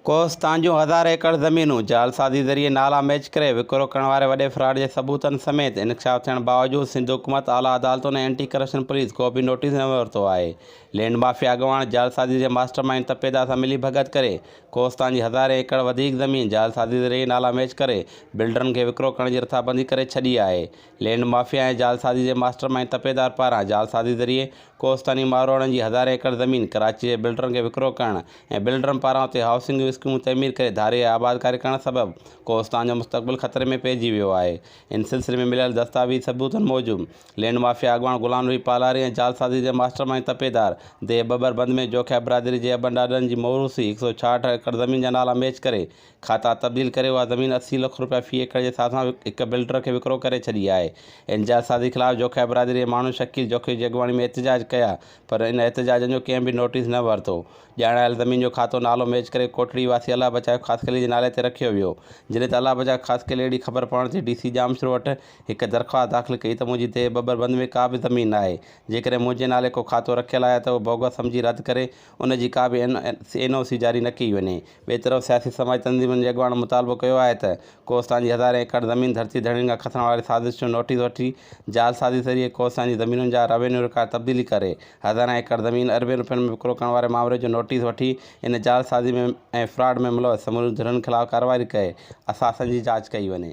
ڪوهستان جون هزارين ايڪڙ زمينون جعلسازي ذريعي نالا ميچ ڪري وڪرو ڪرڻ واري وڏي فراڊ جي ثبوتن سميت انڪشاف ٿيڻ باوجود سنڌ حڪومت، اعليٰ عدالتن ۽ اينٽي ڪرپشن پوليس ڪو به نوٽيس نه ورتو آهي. لينڊ مافيا اڳواڻ جعلسازي جي ماسٽر مائينڊ تپيدار سان ملي ڀڳت ڪري ڪوهستان جي هزارين ايڪڙ وڌيڪ زمين جعلسازي ذريعي نالا ميچ ڪري بلڊرن کي وڪرو ڪرڻ جي رٿابندي ڪري ڇڏي آهي. لينڊ مافيا ۽ جعلسازي جي ماسٽر مائينڊ تپيدار پاران جعلسازي ذريعي ڪوهستاني ماروئڙن جي هزارين ايڪڙ زمين ڪراچي جي بلڊرن کي وڪرو ڪرڻ ۽ بلڊرن پاران اتي هائوسنگ جون اسڪيمون تعمير ڪري ڌاري آبادڪاري ڪرڻ سبب ڪوهستان جو مستقبل خطري ۾ پئجي ويو آهي. ان سلسلي ۾ مليل دستاويزي ثبوتن موجب لينڊ مافيا اڳواڻ غلام نبي پالاري ۽ جعلسازي جي ماسٽر مائينڊ تپيدار ديهه ٻٻر بند ۾ جوکيا برادري جي ابن ڏاڏن جي موروثي 166 ايڪڙ زمين جا نالا ميچ ڪري کاتا تبديل ڪري اها زمين 80 لک رپيا في ايڪڙ جي حساب سان هڪ بلڊر کي وڪرو ڪري ڇڏي آهي. ان جعلسازي خلاف جوکيا برادري جي ماڻهن شڪيل جوکيي جي اڳواڻي ۾ احتجاج ڪيا پر ان احتجاجن جو ڪنهن به نوٽيس نه ورتو. ڄاڻايل زمين جو کاتو نالو ميچ ڪري ڪوٽڙي واسي الله بچايو خاصخيلي جي نالي تي رکيو ويو. جڏهن ته الله بچايو خاصخيلي اهڙي خبر پوڻ تي ڊي سي ڄامشورو وٽ هڪ درخواست داخل ڪئي ته منهنجي ديهه ٻٻر بند ۾ ڪا به زمين ناهي جيڪڏهن منهنجي نالي ڪو کاتو رکيل آهي ته اهو بوگس سمجهي رد ڪري ان جي ڪا به اين او سي جاري نه ڪئي وڃي. ٻئي طرف سياسي سماجي تنظيمن جي اڳواڻن مطالبو ڪيو آهي ته ڪوهستان جي هزارين ايڪڙ زمين ڌرتي ڌڻين کان کسڻ واري سازش جو نوٽيس وٺي جعلسازي ذريعي ڪوهستان جي زمينن جا روينيو رڪارڊ تبديلي ڪري هزارين ايڪڙ زمين اربين روپين ۾ وڪرو ڪرڻ واري مامري جو نوٽيس وٺي ان جعلسازي ۾ ۽ فراڊ ۾ ملوث سمورين ڌرين خلاف ڪارروائي ڪري اثاثن جي جاچ ڪئي وڃي.